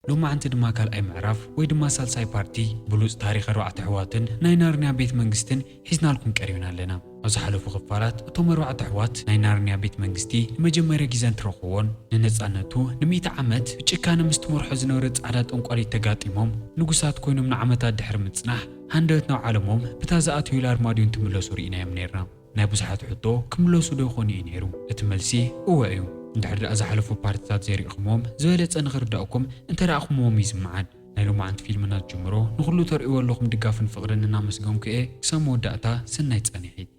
ሎማዓንቲ ድማ ካልኣይ ምዕራፍ ወይ ድማ ሳልሳይ ፓርቲ ብሉጽ ታሪኽ ኣርባዕተ ኣሕዋትን ናይ ናርንያ ቤት መንግስትን ሒዝናልኩም ቀሪብና ኣለና። ኣብ ዝሓለፉ ክፋላት እቶም ኣርባዕተ ኣሕዋት ናይ ናርንያ ቤት መንግስቲ ንመጀመርያ ግዜ እንትረኽብዎን ንነጻነቱ ንሚእቲ ዓመት ብጭካነ ምስ ትመርሖ ዝነበረ ጻዕዳ ጠንቋሊት ተጋጢሞም ንጉሳት ኮይኖም ንዓመታት ድሕሪ ምጽናሕ ሃንደበት ናብ ዓለሞም ብታ ዝኣተዩላ ኣርማድዮ እንትምለሱ ርኢናዮም ነይርና። ናይ ብዙሓት ሕቶ ክምለሱ ዶ ይኾኑ እዩ ነይሩ? እቲ መልሲ እወ እዩ። እንድሕር ደኣ ዝሓለፉ ፓርትታት ዘይርኢኹምዎም ዝበለጸ ንኽርዳእኩም እንተ ረኣኹምዎም እዩ ዝመዓድ። ናይ ሎማዓንቲ ፊልምና ዝጅምሮ ንኹሉ ተርእይዎ ኣለኹም ድጋፍን ፍቕርን እናመስገንኩ እየ። ክሳብ መወዳእታ ሰናይ ጻንሒት።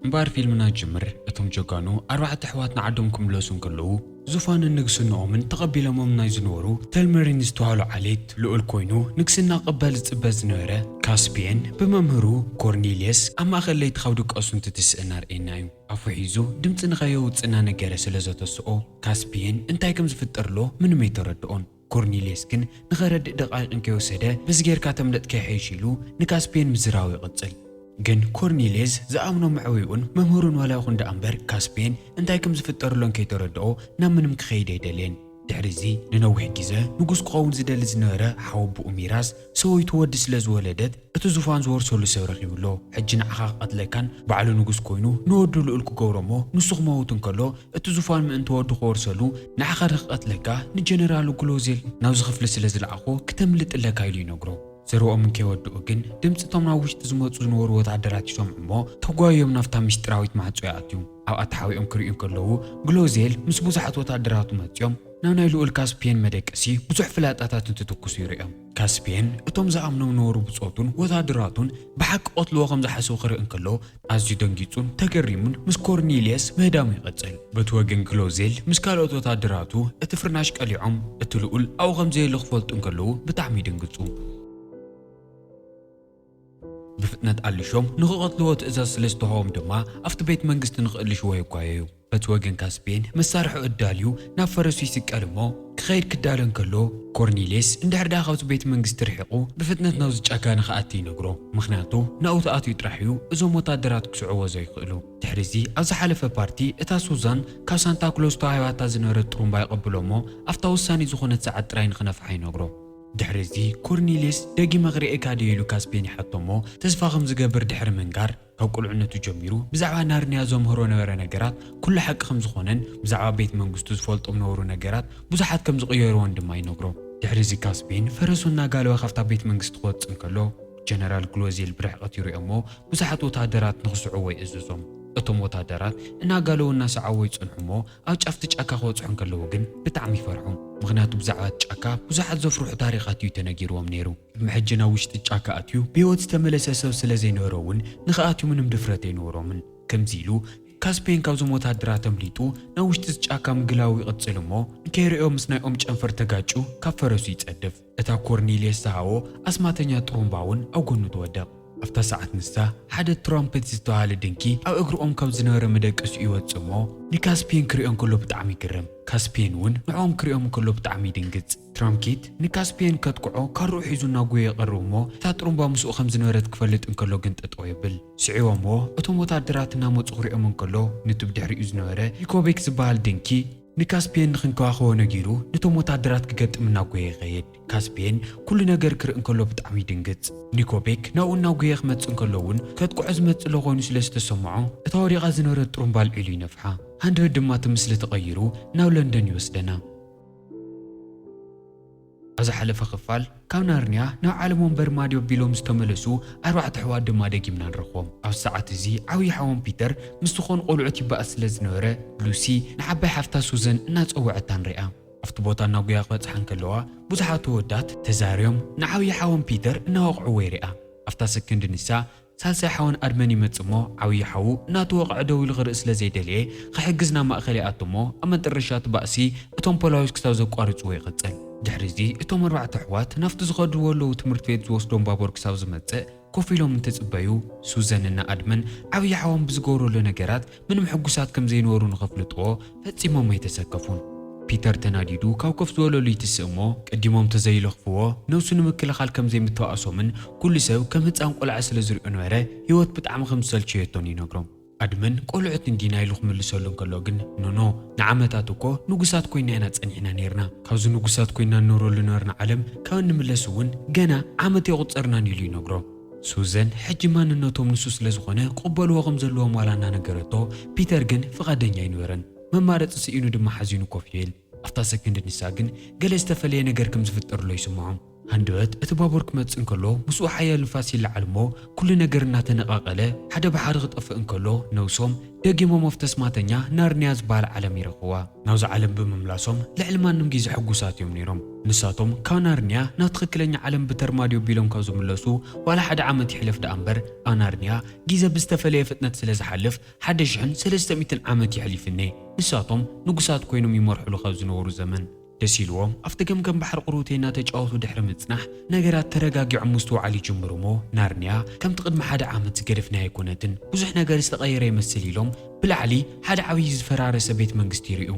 እምበኣር ፊልምና ጅምር እቶም ጀጋኑ ኣርባዕተ ኣሕዋት ንዓዶም ክምለሱ እንከለዉ ዙፋንን ንግስንኦምን ተቐቢሎሞም ናይ ዝነበሩ ተልመሪን ዝተባህሉ ዓሌት ልኡል ኮይኑ ንግስና ክቕበል ዝጽበ ዝነበረ ካስፒየን ብመምህሩ ኮርኔልየስ ኣብ ማእከል ለይቲ ካብ ድቃሱ እንትትስእ እናርኣየና እዩ። ኣፉ ሒዙ ድምጺ ንኸየውጽእ እናነገረ ስለ ዘተስኦ ካስፒየን እንታይ ከም ዝፍጠር ኣሎ ምንም ኣይተረድኦን። ኮርኔልየስ ግን ንኸረድእ ደቓይቕ እንከይወሰደ በዚ ጌርካ ተምለጥካ ይሓይሽ ኢሉ ንካስፒየን ምዝራቡ ይቕጽል። ግን ኮርኔልየስ ዝኣምኖ መዕበይኡን መምህሩን ዋላ ይኹን ደኣ እምበር ካስፒየን እንታይ ከም ዝፍጠር ኣሎ እንከይተረድኦ ናብ ምንም ክኸይድ ኣይደልየን። ድሕሪ እዚ ንነዊሕ ግዜ ንጉስ ክኸውን ዝደሊ ዝነበረ ሓወቦኡ ሚራስ ሰበይቱ ወዲ ስለ ዝወለደት እቲ ዙፋን ዝወርሰሉ ሰብ ረኺቡ ኣሎ። ሕጂ ንዓኻ ክቐትለካን ባዕሉ ንጉስ ኮይኑ ንወዱ ልኡል ክገብሮ እሞ ንሱ ክመውት እንከሎ እቲ ዙፋን ምእንቲ ወዱ ክወርሰሉ ንዓኻ ዶ ክቐትለካ ንጀነራሉ ግሎዜል ናብዚ ክፍሊ ስለ ዝለኣኾ ክተምልጥ ኣለካ ኢሉ ይነግሮ። ዘረብኦም እንከይወድኡ ግን ድምፂ እቶም ናብ ውሽጢ ዝመፁ ዝነበሩ ወታደራት ይሰምዑ እሞ ተጓዮም ናብታ ምስጢራዊት ማዕፆ ይኣትዩ። ኣብኣ ተሓቢኦም ክርእዩ እንከለዉ ግሎዜል ምስ ብዙሓት ወታደራቱ መፂኦም ናብ ናይ ልኡል ካስፒየን መደቀሲ ብዙሕ ፍላጣታት እንትትኩሱ ይርእዮም። ካስፒየን እቶም ዝኣምኖም ነበሩ ብጾቱን ወታደራቱን ብሓቂ ቀትልዎ ከም ዝሓስቡ ክርኢ እንከሎ ኣዝዩ ደንጊጹን ተገሪሙን ምስ ኮርኔልየስ ምህዳሙ ይቐጽል። በቲ ወገን ግሎዜል ምስ ካልኦት ወታደራቱ እቲ ፍርናሽ ቀሊዖም እቲ ልኡል ኣብኡ ከም ዘየለ ክፈልጡ እንከለዉ ብጣዕሚ ይድንግጹ። ብፍጥነት ኣልሾም ንኽቐትልዎ ትእዛዝ ስለ ዝተዋህቦም ድማ ኣብቲ ቤት መንግስቲ ንኽእልሽዎ ይጓየዩ። በቲ ወገን ካስፔን መሳርሑ ኣዳልዩ ናብ ፈረሱ ይስቀል እሞ ክኸይድ ክዳሎ እንከሎ ኮርኔልየስ እንድሕር ደኣ ካብቲ ቤት መንግስቲ ርሒቑ ብፍጥነት ናብዚ ጫካ ንኽኣቲ ይነግሮ። ምኽንያቱ ናብኡ ተኣትዩ ጥራሕ እዩ እዞም ወታደራት ክስዕዎ ዘይክእሉ። ድሕሪ እዚ ኣብ ዝሓለፈ ፓርቲ እታ ሱዛን ካብ ሳንታ ክሎስ ተዋሂባታ ዝነበረት ጥሩምባ ይቐብሎ እሞ ኣብታ ወሳኒ ዝኾነት ሰዓት ጥራይ ንኽነፍሓ ይነግሮ። ድሕሪ እዚ ኮርኔልየስ ደጊመ ክርእየካ ድየ ኢሉ ካስፔን ይሓቶ እሞ ተስፋ ከም ዝገብር ድሕሪ ምንጋር ካብ ቁልዕነቱ ጀሚሩ ብዛዕባ ናርንያ ዘምህሮ ነበረ ነገራት ኩሉ ሓቂ ከም ዝኾነን ብዛዕባ ቤት መንግስቱ ዝፈልጦም ነበሩ ነገራት ብዙሓት ከም ዝቕየርዎን ድማ ይነግሮ። ድሕሪ እዚ ካስፔን ፈረሱ እናጋለበ ካብታ ቤት መንግስቲ ክወጽእ እንከሎ ጀነራል ግሎዜል ብርሕቐት ይሪኦ እሞ ብዙሓት ወታደራት ንኽስዕዎ ይእዝዞም። እቶም ወታደራት እናጋለቡ እናሰዓዎ ይጸንሑ እሞ ኣብ ጫፍቲ ጫካ ክበጽሑ እንከለዉ ግን ብጣዕሚ ይፈርሑ። ምኽንያቱ ብዛዕባ እቲ ጫካ ብዙሓት ዘፍርሑ ታሪኻት እዩ ተነጊርዎም ነይሩ። ቅድሚ ሕጂ ናብ ውሽጢ ጫካ ኣትዩ ብህይወት ዝተመለሰ ሰብ ስለ ዘይነበረ እውን ንኽኣትዩ ምንም ድፍረት ኣይነበሮምን። ከምዚ ኢሉ ካስፔን ካብዞም ወታደራት ኣምሊጡ ናብ ውሽጢ እቲ ጫካ ምግላቡ ይቕጽል እሞ ንከይርእዮ ምስ ናይ ኦም ጨንፈር ተጋጩ ካብ ፈረሱ ይጸድፍ። እታ ኮርኔልየስ ዝሃቦ ኣስማተኛ ጥሩምባ እውን ኣብ ጎኑ ትወድቕ። ኣብታ ሰዓት ንሳ ሓደ ትራምፕት ዝተባሃለ ድንኪ ኣብ እግሪ ኦም ካብ ዝነበረ መደቀሲኡ ይወጽእ እሞ ንካስፔን ክርእዮ እንከሎ ብጣዕሚ ይግረም። ካስፔን እውን ንዕኦም ክርእዮም እንከሎ ብጣዕሚ ይድንግጽ። ትራምኪት ንካስፔን ከጥቅዖ ካርኡ ሒዙ እናጎየ ይቐርብ እሞ እታ ጥሩምባ ምስኡ ከም ዝነበረት ክፈልጥ እንከሎ ግን ጠጠው የብል። ስዒቦምዎ እቶም ወታደራት እናመጹ ክርእዮም እንከሎ ነቲ ብድሕሪኡ ዝነበረ ኒኮቤክ ዝበሃል ድንኪ ንካስፔን ንኽንከባኸቦ ነጊሩ ነቶም ወታደራት ክገጥም እናጎየ ይኸይድ። ካስፔን ኩሉ ነገር ክርኢ እንከሎ ብጣዕሚ ይድንግጽ። ኒኮቤክ ናብኡ እናጎየ ክመጽእ እንከሎ እውን ከጥቅዖ ዝመጽእ ኣሎ ኮይኑ ስለ ዝተሰምዖ እታ ወዲቓ ዝነበረት ጥሩምባ ኣልዒሉ ይነፍሓ። ሃንደበት ድማ እቲ ምስሊ ተቐይሩ ናብ ለንደን ይወስደና። ኣብ ዝሓለፈ ክፋል ካብ ናርንያ ናብ ዓለሞም በርማድዮ ቢሎም ዝተመለሱ ኣርባዕተ ኣሕዋት ድማ ደጊምና ንረኽቦም። ኣብ ሰዓት እዚ ዓብዪ ሓዎም ፒተር ምስ ዝኾኑ ቆልዑት ይበኣስ ስለ ዝነበረ ሉሲ ንዓባይ ሓፍታ ሱዘን እናጸወዐታ ንሪኣ። ኣብቲ ቦታ እናጉያ ክበጽሓ እንከለዋ ብዙሓት ወዳት ተዛርዮም ንዓብዪ ሓዎም ፒተር እናወቕዕዎ ይሪኣ። ኣብታ ሰከንድ ንሳ ሳልሳይ ሓወን ኣድመን ይመጽእ እሞ ዓብዪ ሓዉ እናተወቕዐ ደው ኢሉ ክርኢ ስለ ዘይደለየ ክሕግዝ ናብ ማእከል ይኣቱ እሞ ኣብ መጠረሻ እቲ ባእሲ እቶም ፖላዊስ ክሳብ ዘቋርጽዎ ይቕጽል። ድሕሪ እዚ እቶም ኣርባዕተ ኣሕዋት ናብቲ ዝኸድዎ ኣለዉ ትምህርቲ ቤት ዝወስዶም ባቡር ክሳብ ዝመጽእ ኮፍ ኢሎም እንትጽበዩ ሱዘን እና ኣድመን ዓብዪ ሓዎም ብዝገብረሉ ነገራት ምንም ሕጉሳት ከም ዘይነበሩ ንኸፍልጥዎ ፈጺሞም ኣይተሰከፉን። ፒተር ተናዲዱ ካብ ኮፍ ዝበለሉ ይትስእ እሞ፣ ቀዲሞም ተዘይለኽፍዎ፣ ነብሱ ንምክልኻል ከም ዘይምተባእሶምን ኩሉ ሰብ ከም ህጻን ቆልዓ ስለ ዝሪኦ ነበረ፣ ህይወት ብጣዕሚ ከም ዝሰልቸየቶን ይነግሮም። ኣድመን ቆልዑት እንዲና ኢሉ ክምልሰሉ እንከሎ ግን፣ ኖኖ፣ ንዓመታት እኮ ንጉሳት ኮይና ኢና ጸኒሕና ነይርና። ካብዚ ንጉሳት ኮይና ንነብረሉ ነበርና ዓለም ካብ እንምለስ እውን ገና ዓመት የቑጸርናን ኢሉ ይነግሮ። ሱዘን ሕጂ ማንነቶም ንሱ ስለ ዝኾነ ክቕበልዎ ከም ዘለዎም ዋላ እናነገረቶ፣ ፒተር ግን ፍቓደኛ ኣይነበረን። መማረጺ ስኢኑ ድማ ሓዚኑ ኮፍ ይብል። ኣብታ ሰከንድ ንሳ ግን ገለ ዝተፈለየ ነገር ከም ዝፍጠርሎ ይስምዖ። ሃንደበት እቲ ባቡር ክመጽእ እንከሎ ምስኡ ሓያል ንፋስ ይለዓል እሞ፣ ኩሉ ነገር እናተነቓቐለ ሓደ ብሓደ ክጠፍእ እንከሎ፣ ነብሶም ደጊሞም ኣብቲ ኣስማተኛ ናርንያ ዝበሃል ዓለም ይረኽብዋ። ናብዚ ዓለም ብምምላሶም ልዕሊ ማንም ግዜ ሕጉሳት እዮም ነይሮም። ንሳቶም ካብ ናርንያ ናብ ትኽክለኛ ዓለም ብተርማድዮ ቢሎም ካብ ዝምለሱ ዋላ ሓደ ዓመት ይሕለፍ ደኣ እምበር፣ ኣብ ናርንያ ግዜ ብዝተፈለየ ፍጥነት ስለ ዝሓልፍ ሓደ ሽሕን ሰለስተ ሚእትን ዓመት የሕሊፍኒ። ንሳቶም ንጉሳት ኮይኖም ይመርሑሉ ካብ ዝነበሩ ዘመን። ደስ ኢልዎም ኣብቲ ገምገም ባሕሪ ቁሩቴ እናተጫወቱ ድሕሪ ምጽናሕ፣ ነገራት ተረጋጊዖም ምስትውዓል ይጅምሩ እሞ፣ ናርንያ ከምቲ ቅድሚ ሓደ ዓመት ዝገደፍናያ ኣይኮነትን። ብዙሕ ነገር ዝተቐየረ ይመስል ኢሎም ብላዕሊ ሓደ ዓብዪ ዝፈራረሰ ቤት መንግስቲ ይርእዩ።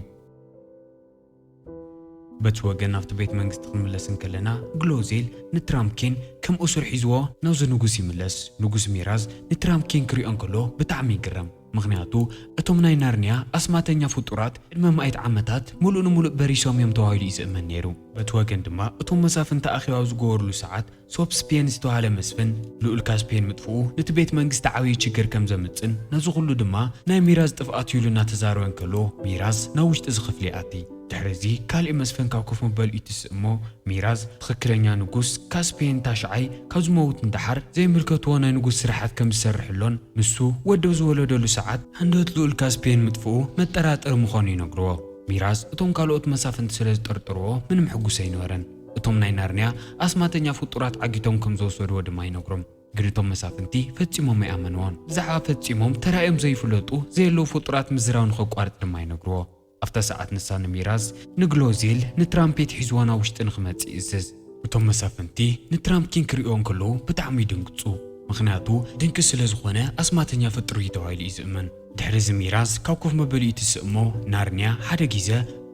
በቲ ወገን ናብቲ ቤት መንግስቲ ክንምለስ እንከለና፣ ግሎዜል ንትራምኬን ከም እሱር ሒዝዎ ናብዚ ንጉስ ይምለስ። ንጉስ ሚራዝ ንትራምኬን ክሪኦ እንከሎ ብጣዕሚ ይግረም። ምኽንያቱ እቶም ናይ ናርንያ ኣስማተኛ ፍጡራት ቅድሚ ማእት ዓመታት ምሉእ ንምሉእ በሪሶም እዮም ተባሂሉ እዩ ዝእመን ነይሩ። በቲ ወገን ድማ እቶም መሳፍንቲ ኣኼባ ኣብ ዝገበሩሉ ሰዓት ሶፕ ስፔን ዝተባህለ መስፍን ልኡል ካስፔን ምጥፍኡ ነቲ ቤት መንግስቲ ዓብዪ ችግር ከም ዘምጽእን ነዚ ኩሉ ድማ ናይ ሚራዝ ጥፍኣት እዩ ኢሉ እናተዛረበ እንከሎ ሚራዝ ናብ ውሽጢ እዚ ክፍሊ ይኣቲ። ድሕሪ እዚ ካልእ መስፍን ካብ ኮፍ መበሊኡ ይትስእ እሞ ሚራዝ ትኽክለኛ ንጉስ ካስፔን ታሽዓይ ካብ ዝመውት ንደሓር ዘይምልከትዎ ናይ ንጉስ ስራሓት ከም ዝሰርሕሎን ንሱ ወዲ ኣብ ዝወለደሉ ሰዓት ሃንደበት ልኡል ካስፔን ምጥፍኡ መጠራጠሪ ምዃኑ ይነግርዎ። ሚራዝ እቶም ካልኦት መሳፍንቲ ስለ ዝጠርጠርዎ ምንም ሕጉስ ኣይነበረን። እቶም ናይ ናርንያ ኣስማተኛ ፍጡራት ዓጊቶም ከም ዝወሰድዎ ድማ ይነግሮም። ግን እቶም መሳፍንቲ ፈጺሞም ኣይኣመንዎን። ብዛዕባ ፈጺሞም ተራእዮም ዘይፍለጡ ዘየለዉ ፍጡራት ምዝራብ ንኸቋርጽ ድማ ይነግርዎ። ኣብታ ሰዓት ንሳ ንሚራዝ፣ ንግሎዜል፣ ንትራምፔት ሒዝዋ ናብ ውሽጢ ንኽመጽእ ይእዝዝ። እቶም መሳፍንቲ ንትራምኪን ክርእዮ እንከለዉ ብጣዕሚ ይድንግጹ። ምኽንያቱ ድንቂ ስለ ዝኾነ ኣስማተኛ ፍጡር እዩ ተባሂሉ እዩ ዝእመን። ድሕሪ እዚ ሚራዝ ካብ ኮፍ መበሊኡ ትስእ እሞ ናርንያ ሓደ ግዜ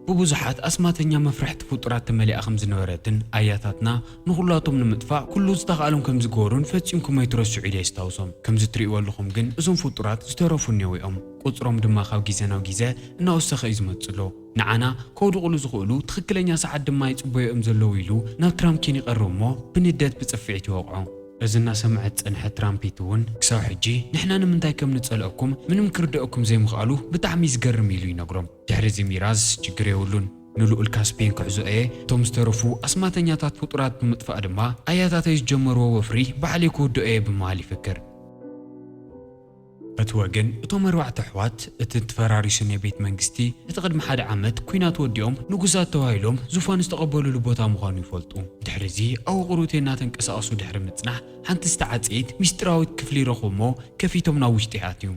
ብብዙሓት ኣስማተኛ መፍርሕቲ ፍጡራት ተመሊኣ ከም ዝነበረትን ኣያታትና ንኹላቶም ንምጥፋእ ኩሉ ዝተኻእሎም ከም ዝገበሩን ፈጺምኩም ኣይትረስዑ ኢለ የስታውሶም። ከምዚ ትርእይዎ ኣለኹም ግን እዞም ፍጡራት ዝተረፉ እኔዉ እዮም። ቁጽሮም ድማ ካብ ግዜ ናብ ግዜ እናወሰኸ እዩ ዝመጽእ ኣሎ። ንዓና ከውድቑሉ ዝኽእሉ ትኽክለኛ ሰዓት ድማ ይጽበዩ እዮም ዘለዉ ኢሉ ናብ ትራምኪን ይቐርብ እሞ ብንደት ብጽፍዒት ይወቕዖ። እዚ እናሰምዐ ዝጸንሐ ትራምፒት እውን ክሳብ ሕጂ ንሕና ንምንታይ ከም ንጸልአኩም ምንም ክርድአኩም ዘይምኽኣሉ ብጣዕሚ እዩ ዝገርም ኢሉ ይነግሮም። ድሕሪ እዚ ሚራዝ ችግር የብሉን፣ ንልኡል ካስፔን ክሕዞ እየ፣ እቶም ዝተረፉ ኣስማተኛታት ፍጡራት ብምጥፋእ ድማ ኣያታተይ ዝጀመርዎ ወፍሪ ባዕለይ ክውድኦ እየ ብምባል ይፍክር። በቲ ወገን እቶም ኣርባዕተ ኣሕዋት እቲ ተፈራሪሱ ናይ ቤት መንግስቲ እቲ ቅድሚ ሓደ ዓመት ኲናት ወዲኦም ንጉሳት ተባሂሎም ዙፋን ዝተቐበሉሉ ቦታ ምዃኑ ይፈልጡ። ድሕሪ እዚ ኣብ ውቕሩቴ እናተንቀሳቐሱ ድሕሪ ምጽናሕ ሓንቲ ዝተዓጽየት ሚስጢራዊት ክፍሊ ይረኽቡ እሞ ከፊቶም ናብ ውሽጢ ይኣትዩ።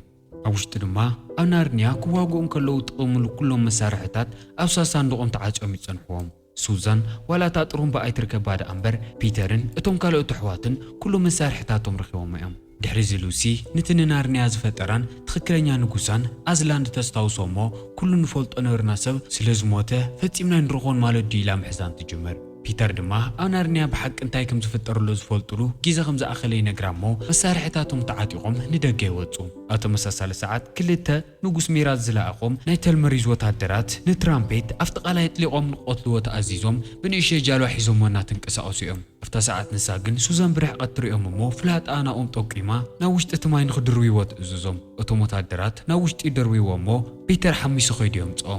ኣብ ውሽጢ ድማ ኣብ ናርንያ ክዋግኡ እንከለዉ ዝጥቀምሉ ኩሎም መሳርሕታት ኣብ ሳሳንዱቖም ተዓጽዮም ይጸንሕዎም። ሱዛን ዋላ እታ ጥሩምባ ኣይትርከባ ደኣ እምበር ፒተርን እቶም ካልኦት ኣሕዋትን ኩሉ መሳርሕታቶም ረኺቦም እዮም። ድሕሪ እዚ ሉሲ ነቲ ንናርንያ ዝፈጠራን ትኽክለኛ ንጉሳን ኣዝላንድ ተስታውሶ እሞ ኩሉ ንፈልጦ ነበርና ሰብ ስለ ዝሞተ ፈጺምና ኣይንረኽቦን ማለት ድዩ ኢላ ምሕዛን ትጅምር። ፒተር ድማ ኣብ ናርንያ ብሓቂ እንታይ ከም ዝፍጠር ኣሎ ዝፈልጥሉ ግዜ ከም ዝኣኸለ ይነግራ እሞ መሳርሕታቶም ተዓጢቖም ንደገ ይወጹ። ኣብ ተመሳሳሊ ሰዓት ክልተ ንጉስ ሚራዝ ዝለኣኾም ናይ ተልመሪዝ ወታደራት ንትራምፔት ኣብቲ ቃላይ ኣጥሊቖም ንክቐትልዎ ተኣዚዞም ብንእሽተይ ጃልባ ሒዞሞ እናተንቀሳቐሱ እዮም። ኣብታ ሰዓት ንሳ ግን ሱዛን ብርሕቐት ትርእዮም እሞ ፍላጣኣ ናብኦም ጠቂማ ናብ ውሽጢ እቲ ማይ ንክድርብይዎ ትእዝዞም። እቶም ወታደራት ናብ ውሽጢ ይደርብይዎ እሞ ፒተር ሓሚሱ ከይዱ የምጽኦ።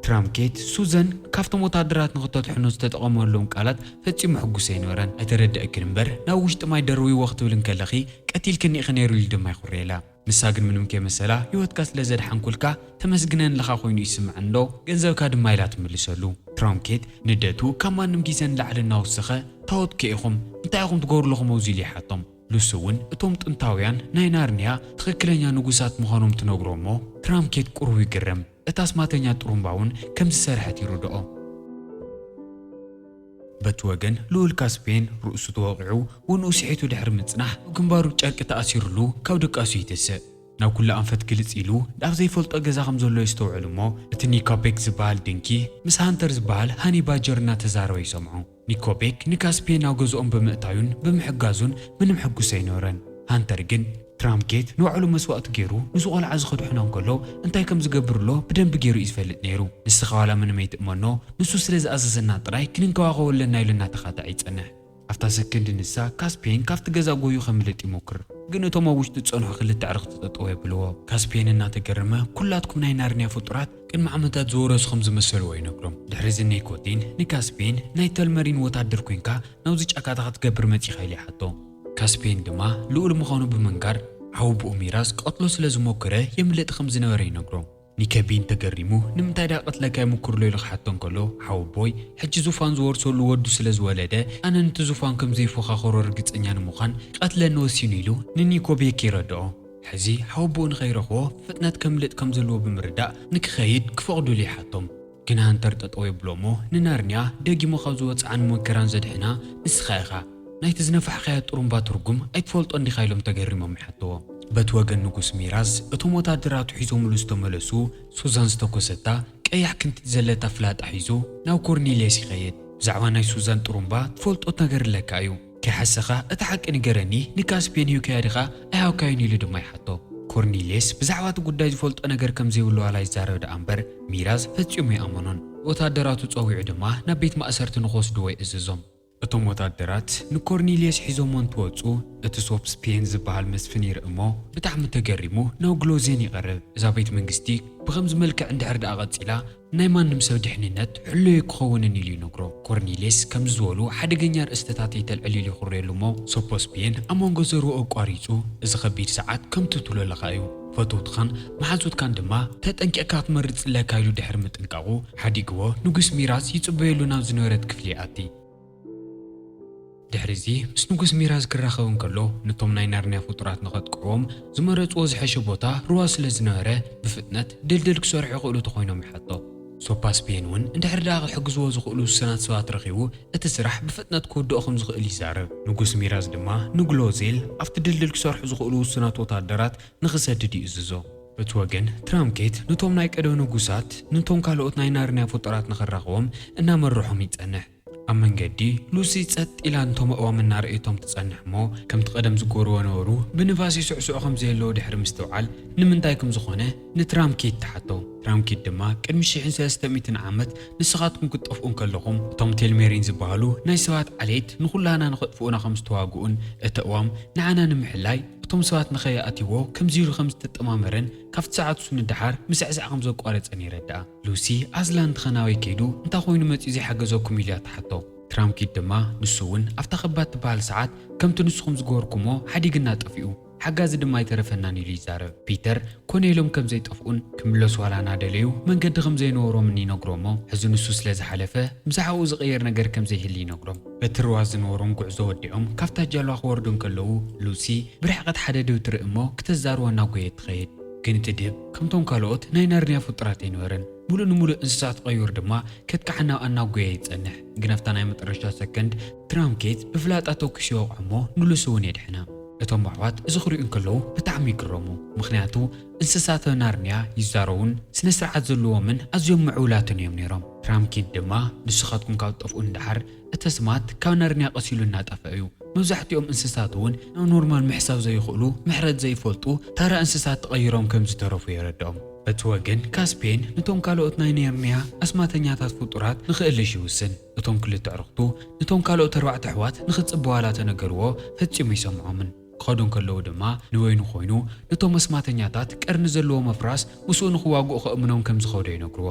ትራምኬት ሱዘን ካብቶም ወታደራት ንክተድሕኖ ዝተጠቐመሎም ቃላት ፈጺሙ ሕጉስ ኣይነበረን። ኣይተረድአክን እምበር ናብ ውሽጢ ማይ ደርብይዎ ክትብል እንከለኺ ቀቲልክኒ ኢኺ ነይሩ ኢሉ ድማ ይኹርየላ። ንሳ ግን ምንም ከይመሰላ ህይወትካ ስለ ዘድሓንኩልካ ተመስግነኒ ኣለኻ ኮይኑ ይስምዐኒ ዶ ገንዘብካ ድማ ኢላ ትምልሰሉ። ትራምኬት ንደቱ ካብ ማንም ግዜ ንላዕሊ እናወሰኸ ታወትከ ኢኹም እንታይ ኢኹም ትገብሩ ኣለኹም ኣብዚ ኢሉ ይሓቶም። ሉሲ እውን እቶም ጥንታውያን ናይ ናርንያ ትኽክለኛ ንጉሳት ምዃኖም ትነግሮ እሞ ትራምኬት ቁሩብ ይግረም። እታ ኣስማተኛ ጥሩምባ እውን ከም ዝሰርሐት ይርድኦ። በቲ ወገን ልኡል ካስፔን ርእሱ ተወቒዑ ውንኡ ስሒቱ ድሕሪ ምጽናሕ ኣብ ግንባሩ ጨርቂ ተኣሲሩሉ ካብ ድቃሱ ይትስእ። ናብ ኩሉ ኣንፈት ግልጽ ኢሉ ኣብ ዘይፈልጦ ገዛ ከም ዘሎ የስተውዕል እሞ፣ እቲ ኒኮቤክ ዝበሃል ድንኪ ምስ ሃንተር ዝበሃል ሃኒ ባጀር እናተዛረበ ይሰምዖ። ኒኮቤክ ንካስፔን ናብ ገዝኦም ብምእታዩን ብምሕጋዙን ምንም ሕጉስ ኣይነበረን። ሃንተር ግን ትራምኬት ንባዕሉ መስዋእቲ ገይሩ ንዚ ቆልዓ እዚ ከድሕኖ እንከሎ እንታይ ከም ዝገብር ኣሎ ብደንቢ ገይሩ እዩ ዝፈልጥ ነይሩ። ንስኻ ዋላ ምንም ኣይትእመኖ፣ ንሱ ስለ ዝኣዘዘና ጥራይ ክንንከባኸቦ ኣለና ኢሉ እናተኻትዐ ይጸንሕ። ኣብታ ሰከንድ ንሳ ካስፔን ካብቲ ገዛ ጎዩ ከምልጥ ይሞክር። ግን እቶም ኣብ ውሽጢ ዝጸንሑ ክልተ ኣዕርኽቲ ጠጠው የብልዎ። ካስፔን እናተገረመ ኩላትኩም ናይ ናርንያ ፍጡራት ቅድሚ ዓመታት ዝወረሱ ከም ዝመሰልዎ ይነግሮም። ድሕሪ እዚ ኒኮቲን ንካስፔን ናይ ተልመሪን ወታደር ኮይንካ ናብዚ ጫካታት ክትገብር መጺኻ ኢሉ ይሓቶ። ካስፔን ድማ ልኡል ምዃኑ ብምንጋር ዓውብኡ ሚራዝ ቀትሎ ስለ ዝሞከረ የምልጥ ከም ዝነበረ ይነግሮ። ኒከቢን ተገሪሙ ንምንታይ ደኣ ቀትለካ ይምኩር ኣሎ ኢሉ ክሓቶ እንከሎ ሓወቦይ ሕጂ ዙፋን ዝወርሰሉ ወዱ ስለ ዝወለደ ኣነ ነቲ ዙፋን ከም ዘይፎኻኸሮ ርግጸኛ ንምዃን ቀትለኒ ወሲኑ ኢሉ ንኒኮቤክ ይረድኦ። ሕዚ ሓወቦኡ ንኸይረኽቦ ፍጥነት ከምልጥ ከም ዘለዎ ብምርዳእ ንክኸይድ ክፈቕዱሉ ይሓቶም። ግን ሃንተር ጠጠው የብሎ እሞ ንናርንያ ደጊሙ ካብ ዝወፅዓን መከራን ዘድሕና ንስኻ ኢኻ። ናይቲ ዝነፋሕኻያ ጥሩምባ ትርጉም ኣይትፈልጦ እንዲኻ ኢሎም ተገሪሞም ይሓትዎ። በቲ ወገን ንጉስ ሚራዝ እቶም ወታደራቱ ሒዞምሉ ዝተመለሱ ሱዛን ዝተኮሰታ ቀያሕ ክንቲት ዘለታ ፍላጣ ሒዙ ናብ ኮርኔልየስ ይኸይድ። ብዛዕባ ናይ ሱዛን ጥሩምባ ትፈልጦ ነገር ኣለካ እዩ። ከይሓሰኻ እቲ ሓቂ ንገረኒ፣ ንካስፔን ሂብካያ ዲኻ ኣይሃብካዮን ኢሉ ድማ ይሓቶ። ኮርኔልየስ ብዛዕባ እቲ ጉዳይ ዝፈልጦ ነገር ከም ዘይብሉ ዋላ ይዛረብ ደኣ እምበር ሚራዝ ፈጺሙ ኣይኣመኖን። ወታደራቱ ጸዊዑ ድማ ናብ ቤት ማእሰርቲ ንኽወስድዎ ይእዝዞም። እቶም ወታደራት ንኮርኔልየስ ሒዞሞ እንትወጹ እቲ ሶፕስፒየን ዝበሃል መስፍን ይርኢ እሞ ብጣዕሚ ተገሪሙ ናብ ግሎዜን ይቐርብ። እዛ ቤት መንግስቲ ብኸምዚ መልክዕ እንድሕር ደኣ ቀጺላ ናይ ማንም ሰብ ድሕንነት ሕሉይ ክኸውንን ኢሉ ይነግሮ። ኮርኔልየስ ከምዚ ዝበሉ ሓደገኛ ኣርእስትታት ይተልዕል ኢሉ ይኹርየሉ እሞ ሶፖስፒየን ኣብ መንጎ ዘርኡ ኣቋሪጹ እዚ ኸቢድ ሰዓት ከምቲ ትብሎ ኣለኻ እዩ። ፈተውትኻን መሓዙትካን ድማ ተጠንቂቕካ ክትመርጽ ኣለካ ኢሉ ድሕሪ ምጥንቃቑ ሓዲግዎ ንጉስ ሚራዝ ይጽበየሉ ናብ ዝነበረት ክፍሊ ይኣቲ። ድሕሪ እዚ ምስ ንጉስ ሚራዝ ክራኸብ እንከሎ ነቶም ናይ ናርንያ ፍጡራት ንኸጥቅዕዎም ዝመረጽዎ ዝሐሸ ቦታ ሩባ ስለ ዝነበረ ብፍጥነት ድልድል ክሰርሑ ይኽእሉ ተኾይኖም ይሓቶ። ሶፓስፒየን እውን እንድሕር ደኣ ክሕግዝዎ ዝኽእሉ ውሱናት ሰባት ረኺቡ እቲ ስራሕ ብፍጥነት ክውድኦ ከም ዝኽእል ይዛረብ። ንጉስ ሚራዝ ድማ ንግሎዜል ኣብቲ ድልድል ክሰርሑ ዝኽእሉ ውሱናት ወታደራት ንኽሰድድ ይእዝዞ። በቲ ወገን ትራምኬት ነቶም ናይ ቀደም ንጉሳት ነቶም ካልኦት ናይ ናርንያ ፍጡራት ንኽራኸቦም እናመርሖም ይጸንሕ። ኣብ መንገዲ ሉሲ ጸጥ ኢላ ነቶም ኣእዋም እናረኣየቶም ትጸንሕ እሞ ከምቲ ቀደም ዝገብርዎ ነበሩ ብንፋስ ይስዕስዑ ከም ዘየለዉ ድሕሪ ምስትውዓል ንምንታይ ከም ዝኾነ ንትራምኪት ትሓቶ። ትራምኪት ድማ ቅድሚ ሽሕን ሰለስተ ሚእትን ዓመት ንስኻትኩም ክትጠፍኡ እንከለኹም እቶም ቴልሜሪን ዝበሃሉ ናይ ሰባት ዓሌት ንኹላህና ንኸጥፍኡና ከም ዝተዋግኡን እቲ ኣእዋም ንዓና ንምሕላይ እቶም ሰባት ንኸይኣትይዎ ከምዚ ኢሉ ከም ዝተጠማመረን ካብቲ ሰዓት እሱ ንደሓር ምስዕሳዕ ከም ዘቋረጸን የረድኣ። ሉሲ ኣዝላን ተኸናወይ ከይዱ እንታይ ኮይኑ መጺኡ ዘይሓገዘኩም ኢሉ እያ ትሓቶ። ትራምኪት ድማ ንሱ እውን ኣብታ ከባድ ትበሃል ሰዓት ከምቲ ንስኹም ዝገበርኩሞ ሓዲግና ጠፊኡ ሓጋዚ ድማ ኣይተረፈናን ኢሉ ይዛረብ። ፒተር ኮነ ኢሎም ከም ዘይጠፍኡን ክምለሱ ዋላ እናደለዩ መንገዲ ከም ዘይነበሮምን ይነግሮሞ ሕዚ ንሱ ስለ ዝሓለፈ ብዛዕባኡ ዝቕየር ነገር ከም ዘይህሊ ይነግሮም። በቲ ርዋ ዝነበሮም ጉዕዞ ወዲዖም ካብታ ጃልባ ክወርዱ እንከለዉ ሉሲ ብርሕቐት ሓደ ዶ ትርኢ እሞ ክተዛርቦ እናጎየት ትኸይድ። ግን እቲ ድብ ከምቶም ካልኦት ናይ ናርንያ ፍጡራት ኣይነበረን። ሙሉእ ንሙሉእ እንስሳ ተቐይሩ ድማ ከጥቅዓና እናጎየ ይጸንሕ። ግን ኣብታ ናይ መጠረሽታ ሰከንድ ትራምኬት ብፍላጣ ተኩሱ ይወቕዖ እሞ ንሉሲ እውን የድሕና። እቶም ኣሕዋት እዚ ክሪኡ እንከለዉ ብጣዕሚ ይግረሙ። ምኽንያቱ እንስሳት ናርንያ ይዛረቡን ስነ ስርዓት ዘለዎምን ኣዝዮም ምዕቡላትን እዮም ነይሮም። ትራምኪት ድማ ንስኻትኩም ካብ ትጠፍኡ ንደሓር እቲ ኣስማት ካብ ናርንያ ቀስ ኢሉ እናጠፍአ እዩ። መብዛሕትኦም እንስሳት እውን ናብ ኖርማል ምሕሳብ ዘይኽእሉ ምሕረት ዘይፈልጡ ታራ እንስሳት ተቐይሮም ከም ዝተረፉ የረድኦም። በቲ ወገን ካስፔን ነቶም ካልኦት ናይ ናርንያ ኣስማተኛታት ፍጡራት ንኽእልሽ ይውስን። እቶም ክልተ ኣዕሩኽቱ ነቶም ካልኦት ኣርባዕተ ኣሕዋት ንኽጽበ ዋላ ተነገርዎ ፈጺሙ ኣይሰምዖምን። ክኸዱ እንከለዉ ድማ ንበይኑ ኮይኑ ነቶም ኣስማተኛታት ቀርኒ ዘለዎ መፍራስ ምስኡ ንኽዋግኡ ከእምኖም ከም ዝኸዶ ይነግርዎ።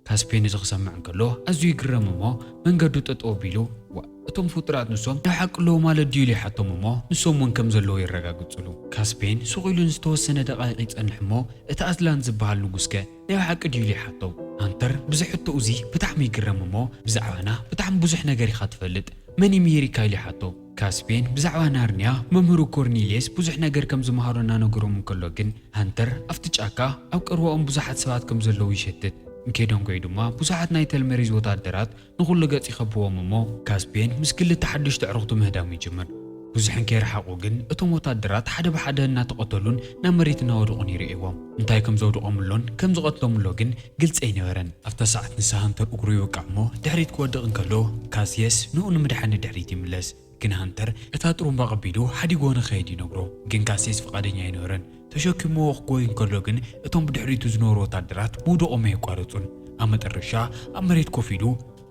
ካስፔን እዚ ክሰምዕ እንከሎ ኣዝዩ ይግረም እሞ መንገዱ ጠጠው ኣቢሉ ዋእ እቶም ፍጡራት ንሶም ናይ ሓቂ ኣለዉ ማለት ድዩ ኢሉ ይሓቶም እሞ ንሶም እውን ከም ዘለዉ የረጋግጽሉ። ካስፔን ሱቕ ኢሉ ንዝተወሰነ ደቓይቕ ይጸንሕ እሞ እቲ ኣዝላን ዝበሃል ንጉስከ ናይ ሓቂ ድዩ ኢሉ ይሓቶ። ሃንተር ብዚ ሕቶኡ እዚ ብጣዕሚ ይግረም እሞ ብዛዕባና ብጣዕሚ ብዙሕ ነገር ኢኻ ትፈልጥ መን እዩ ምሂርካ ኢሉ ይሓቶ። ካስፔን ብዛዕባ ናርንያ መምህሩ ኮርኔልየስ ብዙሕ ነገር ከም ዝመሃሮ እናነገሮም እንከሎ ግን ሃንተር ኣብቲ ጫካ ኣብ ቀርባኦም ብዙሓት ሰባት ከም ዘለዉ ይሸትት። እንከይደንጎዩ ድማ ብዙሓት ናይ ተልመሪዝ ወታደራት ንኹሉ ገጽ ይኸብዎም እሞ ካስፔን ምስ ክልተ ሓደሽቲ ኣዕሩኽቱ ምህዳም ይጅምር። ብዙሕን ከይረሓቑ ግን እቶም ወታደራት ሓደ ብሓደ እናተቐተሉን ናብ መሬት እናወደቑን ይርእይዎም። እንታይ ከም ዘውድቖምሎን ከም ዝቐትሎምሎ ግን ግልጺ ኣይነበረን። ኣብታ ሰዓት ንሳ ሃንተር እግሩ ይወቅዕ እሞ ድሕሪት ክወድቕ እንከሎ፣ ካስየስ ንኡ ንምድሓን ንድሕሪት ይምለስ። ግን ሃንተር እታ ጥሩምባ ቀቢሉ ሓዲግዎ ንኸይድ ይነግሮ። ግን ካስየስ ፍቓደኛ ኣይነበረን። ተሸኪምዎ ክጎይ እንከሎ ግን እቶም ብድሕሪቱ ዝነበሩ ወታደራት ምውደቖም ኣየቋረጹን። ኣብ መጠረሻ ኣብ መሬት ኮፍ ኢሉ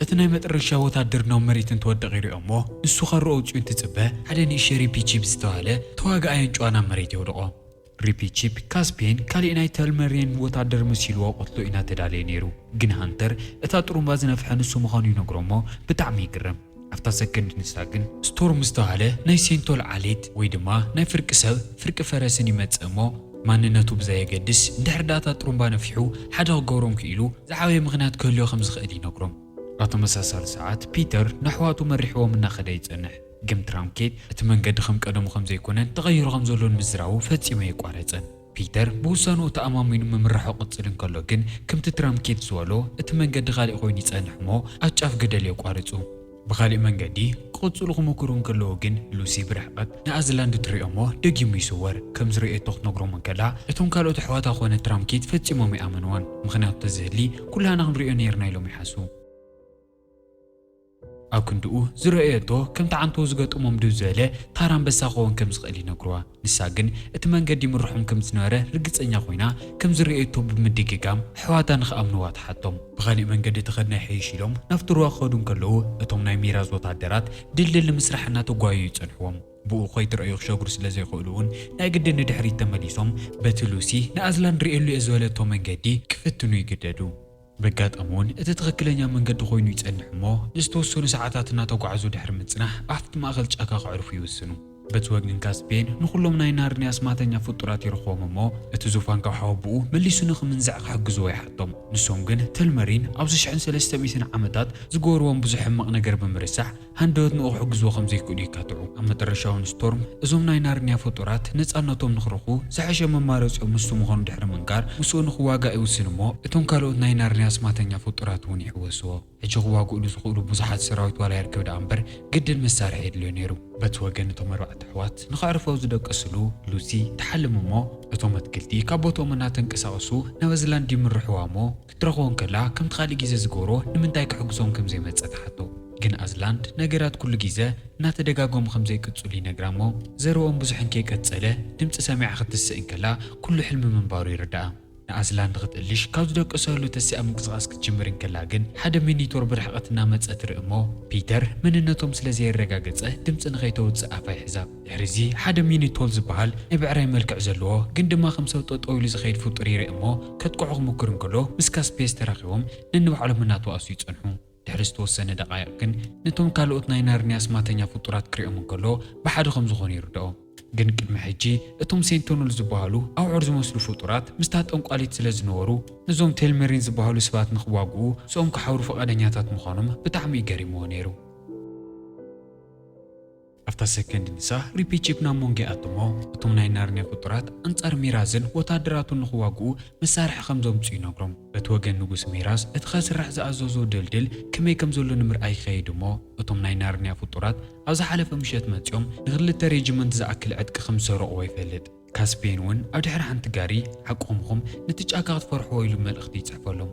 እቲ ናይ መጠረሻ ወታደር ናብ መሬት እንትወድቕ ይሪኦ እሞ ንሱ ከረኦ ውፅኡ እንትፅበ ሓደ ንእሽቶ ሪፒ ቺፕ ዝተባህለ ተዋጋኣይ ኣንጭዋ ናብ መሬት የውድቖ። ሪፒ ቺፕ ካስፔን ካሊእ ናይ ተልመሪየን ወታደር መሲልዎ ቅትሎ ኢና ተዳለየ ነይሩ። ግን ሃንተር እታ ጥሩምባ ዝነፍሐ ንሱ ምዃኑ ይነግሮ እሞ ብጣዕሚ ይግረም። ኣብታ ሰከንድ ንሳ ግን ስቶርም ዝተባህለ ናይ ሴንቶል ዓሌት ወይ ድማ ናይ ፍርቂ ሰብ ፍርቂ ፈረስን ይመጽእ እሞ ማንነቱ ብዘየገድስ እንድሕር ዳታ ጥሩምባ ነፊሑ ሓደ ክገብሮም ክኢሉ ዝዓበየ ምኽንያት ክህልዮ ከም ዝኽእል ይነግሮም። ኣብ ተመሳሳሊ ሰዓት ፒተር ንኣሕዋቱ መሪሕዎም እናኸደ ይጸንሕ። ግን ትራምኬት እቲ መንገዲ ከም ቀደሙ ከም ዘይኮነን ተቐይሩ ከም ዘሎን ምዝራቡ ፈጺሙ የቋረጸን። ፒተር ብውሳንኡ ተኣማሚኑ ምምርሖ ቅጽል እንከሎ ግን ከምቲ ትራምኬት ዝበሎ እቲ መንገዲ ካሊእ ኮይኑ ይጸንሕ እሞ ኣብ ጫፍ ገደል የቋርጹ። ብኻሊእ መንገዲ ክቕጽሉ ክምክሩ እንከለዉ ግን ሉሲ ብርሕቐት ንኣዝላንድ ትሪኦ እሞ ደጊሙ ይስወር። ከም ዝርእየቶ ክትነግሮም እንከላ እቶም ካልኦት ኣሕዋታ ኮነ ትራምኬት ፈጺሞም ይኣመንዋን። ምኽንያቱ ተዝህሊ ኩላህና ክንሪኦ ነይርና ኢሎም ይሓስቡ። ኣብ ክንድኡ ዝረኣየቶ ከምቲ ዓንተው ዝገጠሞም ድው ዝበለ ታራ ኣንበሳ ክኸውን ከም ዝኽእል ይነግርዋ። ንሳ ግን እቲ መንገዲ ይምርሖም ከም ዝነበረ ርግጸኛ ኮይና ከም ዝረኣየቶ ብምድግጋም ኣሕዋታ ንኽኣምንዋ ትሓቶም። ብኻሊእ መንገዲ ተኸድና ይሕይሽ ኢሎም ናብቲ ሩባ ክኸዱ እንከለዉ እቶም ናይ ሚራዝ ወታደራት ድልድል ንምስራሕ እናተጓየዩ ይጸንሕዎም። ብኡ ከይትረኣዩ ክሸግሩ ስለ ዘይኽእሉ እውን ናይ ግድን ንድሕሪት ተመሊሶም በቲ ሉሲ ንኣዝላንድ ርእየሉ እየ ዝበለቶ መንገዲ ክፍትኑ ይግደዱ። በጋጣሚ እውን እቲ ትኽክለኛ መንገዲ ኮይኑ ይጸንሕ እሞ ንዝተወሰኑ ሰዓታት እናተጓዕዙ ድሕሪ ምጽናሕ ኣብቲ ማእኸል ጫካ ከዕርፉ ይውስኑ። በቲ ወገን ካስፔን ንኹሎም ናይ ናርንያ ኣስማተኛ ፍጡራት ይረኽቦም እሞ እቲ ዙፋን ካብ ሓወብኡ መሊሱ ንኽምንዛዕ ክሕግዝዎ ይሓቶም። ንሶም ግን ተልመሪን ኣብዚ ሽሕን ሰለስተ ሚእትን ዓመታት ዝገበርዎም ብዙሕ ሕማቕ ነገር ብምርሳሕ ሃንደበት ንኡ ክሕግዝዎ ከም ዘይክእሉ ይካትዑ። ኣብ መጠረሻ እውን ስቶርም እዞም ናይ ናርንያ ፍጡራት ነጻነቶም ንኽረኽቡ ዝሐሸ መማረጺኦም ንሱ ምዃኑ ድሕሪ ምንጋር ምስኡ ንኽዋጋእ ይውስን እሞ እቶም ካልኦት ናይ ናርንያ ኣስማተኛ ፍጡራት እውን ይሕወስዎ። ሕጂ ክዋግእሉ ዝኽእሉ ብዙሓት ሰራዊት ዋላ ይርከብ ደኣ እምበር ግድን መሳርሒ የድልዮ ነይሩ። በቲ ወገን እቶም ኣርባዕተ ኣሕዋት ንኸዕርፈው ዝደቀስሉ ሉሲ ትሓልም እሞ እቶም ኣትክልቲ ካብ ቦትኦም እናተንቀሳቐሱ ናብ ኣዝላንድ ይምርሕዋ እሞ ክትረኽቦ እንከላ ከምቲ ካልእ ግዜ ዝገብሮ ንምንታይ ክሕግዞም ከም ዘይመጸ ትሓቶ። ግን ኣዝላንድ ነገራት ኩሉ ግዜ እናተደጋገሙ ከም ዘይቅጽሉ ይነግራ እሞ ዘረኦም ብዙሕ እንከይቀጸለ ድምጺ ሰሚዓ ክትስእ እንከላ ኩሉ ሕልሚ ምንባሩ ይርድኣ። ንኣዝላንድ ክትእልሽ ካብ ዝደቀሰሉ ተሲኣ ምንቅስቓስ ክትጅምር እንከላ ግን ሓደ ሚኒቶር ብርሕቐት እናመጸ ትርኢ እሞ ፒተር መንነቶም ስለ ዘየረጋገጸ ድምጺ ንኸይተውጽእ ኣፋ ይሕዛ። ድሕሪዚ ሓደ ሚኒቶል ዝበሃል ናይ ብዕራይ መልክዕ ዘለዎ ግን ድማ ከም ሰብ ጠጠው ኢሉ ዝኸይድ ፍጡር ይርኢ እሞ ከጥቅዖ ክምክር እንከሎ ምስ ካስፔስ ተራኺቦም ነንባዕሎም እናተዋእሱ ይጸንሑ። ድሕሪ ዝተወሰነ ደቓይቕ ግን ነቶም ካልኦት ናይ ናርንያ ኣስማተኛ ፍጡራት ክሪኦም እንከሎ ብሓደ ከም ዝኾኑ ይርድኦ። ግን ቅድሚ ሕጂ እቶም ሴንቶኖል ዝበሃሉ ኣውዕር ዝመስሉ ፍጡራት ምስታ ጠንቋሊት ስለ ዝነበሩ ነዞም ቴልመሪን ዝበሃሉ ሰባት ንኽዋግኡ ምስኦም ክሓብሩ ፈቓደኛታት ምዃኖም ብጣዕሚ እዩ ገሪምዎ ነይሩ። ኣብታ ሰከንድ ንሳ ሪፒ ቺፕ ናብ መንጎ ይኣትሞ። እቶም ናይ ናርንያ ፍጡራት ኣንጻር ሚራዝን ወታደራቱን ንኽዋግኡ መሳርሒ ከም ዘምጽኡ ይነግሮም። በቲ ወገን ንጉስ ሚራዝ እቲ ከስራሕ ዝኣዘዞ ድልድል ከመይ ከም ዘሎ ንምርኣይ ይኸይድ እሞ እቶም ናይ ናርንያ ፍጡራት ኣብ ዝሓለፈ ምሸት መጺኦም ንክልተ ሬጅመንት ዝኣክል ዕጥቂ ከም ዝሰረቕዎ ይፈልጥ። ካስፔን እውን ኣብ ድሕሪ ሓንቲ ጋሪ ዓቆምኹም ነቲ ጫካ ክትፈርሕዎ ኢሉ መልእኽቲ ይጽሕፈሎም።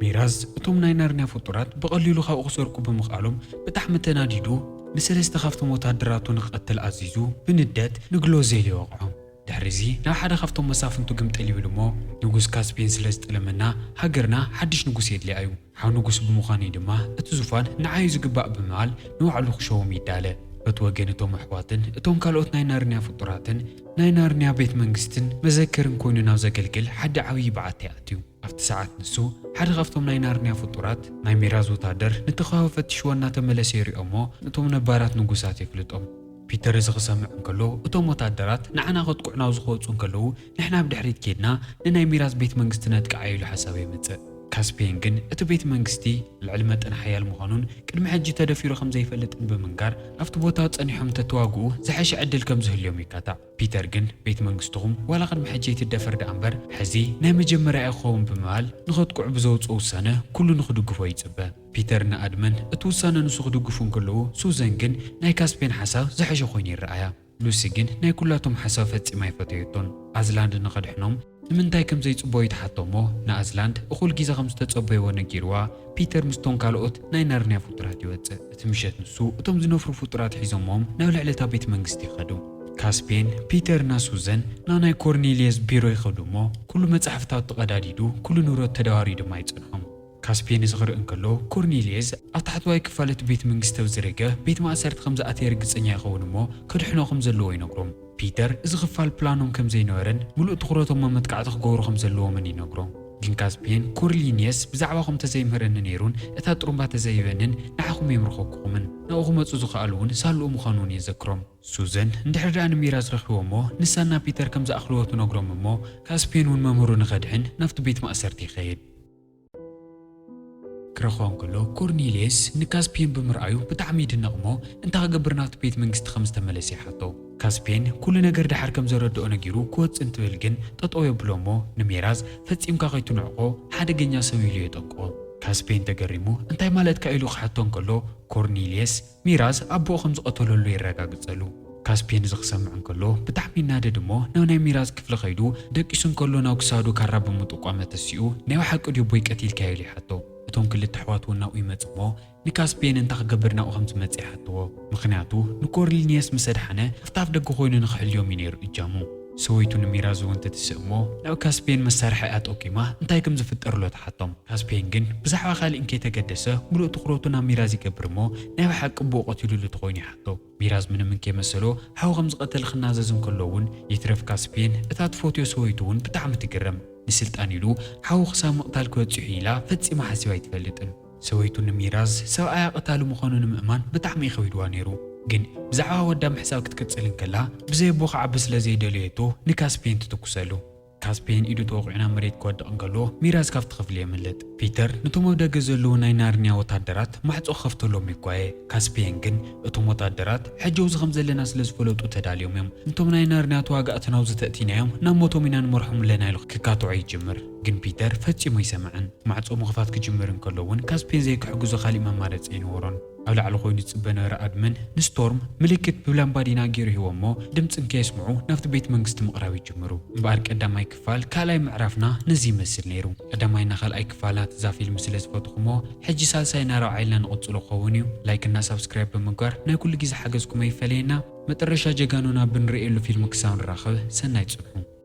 ሚራዝ እቶም ናይ ናርንያ ፍጡራት ብቐሊሉ ካብኡ ክሰርቁ ብምኽኣሎም ብጣዕሚ ተናዲዱ ንሰለስተ ካብቶም ወታደራቱ ንክቐትል ኣዚዙ ብንደት ንግሎዜል ይወቕዖም። ድሕሪዚ ናብ ሓደ ካብቶም መሳፍንቱ ግምጥል ይብል እሞ ንጉስ ካስፔን ስለ ዝጠለመና ሃገርና ሓድሽ ንጉስ የድልያ እዩ። ሓው ንጉስ ብምዃነይ ድማ እቲ ዙፋን ንዓዩ ዝግባእ ብምባል ንባዕሉ ክሸዎም ይዳለ። በቲ ወገን እቶም ኣሕዋትን እቶም ካልኦት ናይ ናርንያ ፍጡራትን ናይ ናርንያ ቤት መንግስትን መዘከርን ኮይኑ ናብ ዘገልግል ሓዲ ዓብዪ በዓቲ ይኣትዩ። ኣብቲ ሰዓት ንሱ ሓደ ካብቶም ናይ ናርንያ ፍጡራት ናይ ሚራዝ ወታደር ነቲ ከባቢ ፈትሽዎ እናተመለሰ ይሪኦ እሞ ነቶም ነባራት ንጉሳት የፍልጦም። ፒተር እዚ ክሰምዕ እንከሎ እቶም ወታደራት ንዓና ከጥቅዑ ናብ ዝኸወጹ እንከለዉ ንሕና ብድሕሪት ኬድና ንናይ ሚራዝ ቤት መንግስቲ ነጥቅዓ ኢሉ ሓሳብ የምጽእ። ካስፔን ግን እቲ ቤት መንግስቲ ልዕሊ መጠን ሓያል ምዃኑን ቅድሚ ሕጂ ተደፊሩ ከም ዘይፈልጥን ብምንጋር፣ ኣብቲ ቦታ ጸኒሖም ተተዋግኡ ዝሐሸ ዕድል ከም ዝህልዮም ይካታዕ። ፒተር ግን ቤት መንግስትኹም ዋላ ቅድሚ ሕጂ ኣይትደፈር ደኣ እምበር፣ ሕዚ ናይ መጀመርያ ክኸውን ብምባል ንኸጥቅዑ ብዘውፅኦ ውሳነ ኩሉ ንኽድግፎ ይጽበ። ፒተር ንኣድመን እቲ ውሳነ ንሱ ክድግፉ እንከለዉ፣ ሱዘን ግን ናይ ካስፔን ሓሳብ ዝሐሸ ኮይኑ ይረኣያ። ሉሲ ግን ናይ ኩላቶም ሓሳብ ፈጺማ ኣይፈተየቶን። ኣዝላንድ ንኸድሕኖም ንምንታይ ከም ዘይጽበዩ ትሓቶ እሞ፣ ንኣዝላንድ እኹል ግዜ ከም ዝተጸበይዎ ነጊርዋ፣ ፒተር ምስቶም ካልኦት ናይ ናርንያ ፍጡራት ይወጽእ። እቲ ምሸት ንሱ እቶም ዝነፍሩ ፍጡራት ሒዞሞም ናብ ልዕሊ እታ ቤት መንግስቲ ይኸዱ። ካስፔን፣ ፒተር እና ሱዘን ናብ ናይ ኮርኔልየስ ቢሮ ይኸዱ እሞ፣ ኩሉ መጻሕፍታቱ ተቐዳዲዱ፣ ኩሉ ንብረት ተደዋሪ ድማ ይጸንሖም። ካስፔን እዚ ክርኢ እንከሎ፣ ኮርኔልየስ ኣብ ታሕተዋይ ክፋል እቲ ቤት መንግስቲ ኣብ ዝርከ ቤት ማእሰርቲ ከም ዝኣተየ ርግጸኛ ይኸውን እሞ፣ ከድሕኖ ከም ዘለዎ ይነግሮም። ፒተር እዚ ክፋል ፕላኖም ከም ዘይነበረን ምሉእ ትኹረቶም ኣብ መጥቃዕቲ ክገብሩ ከም ዘለዎምን ይነግሮም። ግን ካስፔን፣ ኮርኔልየስ ብዛዕባኹም ተዘይምህረኒ ነይሩን እታ ጥሩምባ ተዘይበንን ንዓኹም የምርኸኩኹምን፣ ናብኡ ክመጹ ዝኸኣሉ እውን ሳልኡ ምዃኑ እውን የዘክሮም። ሱዘን እንድሕር ደኣ ንሚራዝ ረኺቦሞ፣ ንሳና ፒተር ከም ዝኣኽልዎ ትነግሮም እሞ፣ ካስፔን እውን መምህሩ ንኸድሕን ናብቲ ቤት ማእሰርቲ ይኸይድ። ክረኽቦ እንከሎ፣ ኮርኔልየስ ንካስፔን ብምርኣዩ ብጣዕሚ ይድነቕ እሞ፣ እንታይ ክገብር ናብቲ ቤት መንግስቲ ከም ዝተመለሰ ይሓቶ። ካስፔን ኩሉ ነገር ደሓር ከም ዘረድኦ ነጊሩ ክወጽእ እንትብል ግን ጠጠው የብሎ እሞ፣ ንሚራዝ ፈጺምካ ከይትንዕቆ፣ ሓደገኛ ሰብ ኢሉ የጠንቅቖ። ካስፔን ተገሪሙ፣ እንታይ ማለትካ ኢሉ ክሓቶ እንከሎ፣ ኮርኔልየስ ሚራዝ ኣቦኡ ከም ዝቐተለሉ የረጋግጸሉ። ካስፔን እዚ ክሰምዕ እንከሎ ብጣዕሚ ይናደድ እሞ፣ ናብ ናይ ሚራዝ ክፍሊ ከይዱ፣ ደቂሱ እንከሎ ናብ ክሳዱ ካራ ብምጥቋም ተሲኡ፣ ናይ ብሓቂ ድዩ ኣቦይ ቀቲልካዮ ኢሉ ይሓቶ። እቶም ክልተ ኣሕዋት እውን ናብኡ ይመጽእ እሞ፣ ንካስፔን እንታይ ክገብር ናብኡ ከም ዝመጽእ ይሓትዎ። ምኽንያቱ ንኮርኔልየስ ምስ ኣድሓነ ኣብቲ ኣፍ ደገ ኮይኑ ንኽሕልዮም እዩ ነይሩ እጃሙ። ሰበይቱ ንሚራዝ እውን ትትስእ እሞ፣ ናብ ካስፔን መሳርሒ ኣጠቂማ እንታይ ከም ዝፍጠር ኣሎ ትሓቶም። ካስፔን ግን ብዛዕባ ካልእ እንከይተገደሰ፣ ምሉእ ትኹረቱ ናብ ሚራዝ ይገብር እሞ፣ ናይ ብሓቂ ኣቦኡ ቀቲሉሉ ተኾይኑ ይሓቶ። ሚራዝ ምንም እንከይመሰሎ ሓው ከም ዝቐተለ ክናዘዝ እንከሎ እውን፣ ይትረፍ ካስፔን እታ ትፈትዮ ሰበይቱ እውን ብጣዕሚ ትግረም። ንስልጣን ኢሉ ሓው ክሳብ ምቕታል ክበጽሕ እዩ ኢላ ፈጺማ ሓሲባ ኣይትፈልጥን። ሰበይቱ ንሚራዝ ሰብኣያ ቀታሊ ምዃኑ ንምእማን ብጣዕሚ ይኸቢድዋ ነይሩ። ግን ብዛዕባ ወዳ ምሕሳብ ክትቅጽል እንከላ፣ ብዘይ ኣቦ ክዓቢ ስለ ዘይደለየቶ ንካስፔን ትትኩሰሉ። ካስፔን ኢዱ ተወቒዑ ናብ መሬት ክወድቕ እንከሎ፣ ሚራዝ ካብቲ ክፍሊ የምልጥ። ፒተር ነቶም ኣብ ደገ ዘለዉ ናይ ናርንያ ወታደራት ማዕጾ ክኸፍተሎም ይጓየ። ካስፔን ግን፣ እቶም ወታደራት ሕጂ ኣብዚ ከም ዘለና ስለ ዝፈለጡ ተዳልዮም እዮም። ነቶም ናይ ናርንያ ተዋጋእቲ ናብዚ ተእቲናዮም፣ ናብ ሞቶም ኢና ንመርሖም ኣለና ኢሉ ክካትዖ ይጅምር። ግን ፒተር ፈጺሙ ኣይሰምዕን። ማዕጾ ምኽፋት ክጅምር እንከሎ እውን፣ ካስፔን ዘይክሕግዞ ካሊእ መማረጺ ኣይነበሮን። ኣብ ላዕሊ ኮይኑ ዝጽበ ነበረ ኣድመን ንስቶርም ምልክት ብላምባዲና ገይሩ ሂቦ እሞ፣ ድምጺ እንከየስምዑ ናብቲ ቤት መንግስቲ ምቕራብ ይጅምሩ። እምበኣር ቀዳማይ ክፋል ካልኣይ ምዕራፍና ነዚ ይመስል ነይሩ። ቀዳማይና ካልኣይ ክፋላት እዛ ፊልም ስለ ዝፈትኹሞ፣ ሕጂ ሳልሳይና ራብዓይ ኢልና ንቕጽሎ ክኸውን እዩ። ላይክ እና ሳብስክራይብ ብምግባር ናይ ኩሉ ግዜ ሓገዝኩም ኣይፈለየና። መጠረሻ ጀጋኑና ብንርእየሉ ፊልም ክሳብ ንራኸብ፣ ሰናይ ጽንሑ።